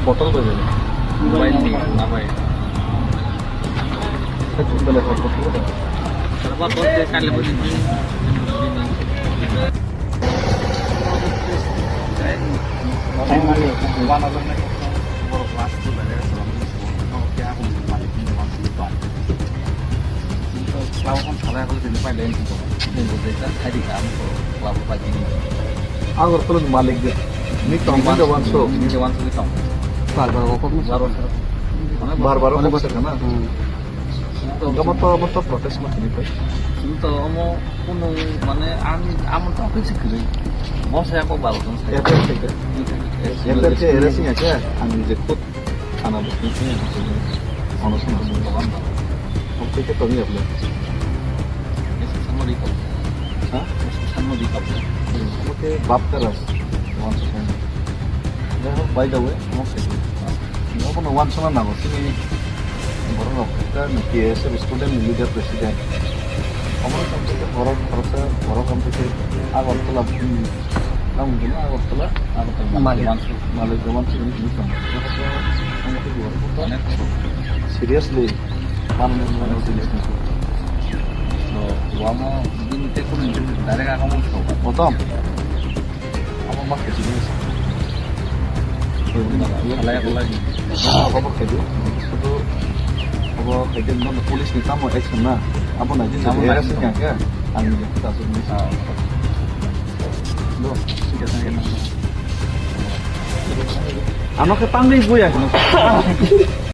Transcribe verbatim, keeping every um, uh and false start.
Botol bai bai. Mobile ni, na bai. Agartala ni malik de. Ni tong, ni de wanso. Ni de wanso ni tong. Bar bar kok. Bar bar kok. Bar bar kok sakha na. Hmm. Gama to, gama to protest ma tini pai. Chwng to omo kunu mane ani amo to khe sikri. Bo se ako bal tong sai. F I R se ke. F I R se ere sing ake ani je khud thana bo sing sing ono sing ono. Oke ke to ni apne. Ese samori ko. Ha? Ese samori ko. Oke bap karas. One second. By the way, oke. Obono wansana nango, chini borok rok khe T S F student ni leader president. Obono tong khe borok khoroksa, borok tong khe Agartala, hmm, tamo hino Agartala, Agartala Malik. Malik Roman sini hino tong. Seriously, man man man. So, wamo bini tei kunu direct ako mung so. Otom. Abo ma khaidi ni. Khalai, khalai. Abo khaidi. Sudu abo khaidi no police ni tamo action na. Abo na jin. Tamo era na sing ya. Ang ni ta su ni. Ah. Do, sing ya sing ya. Ano khe tangwi buya.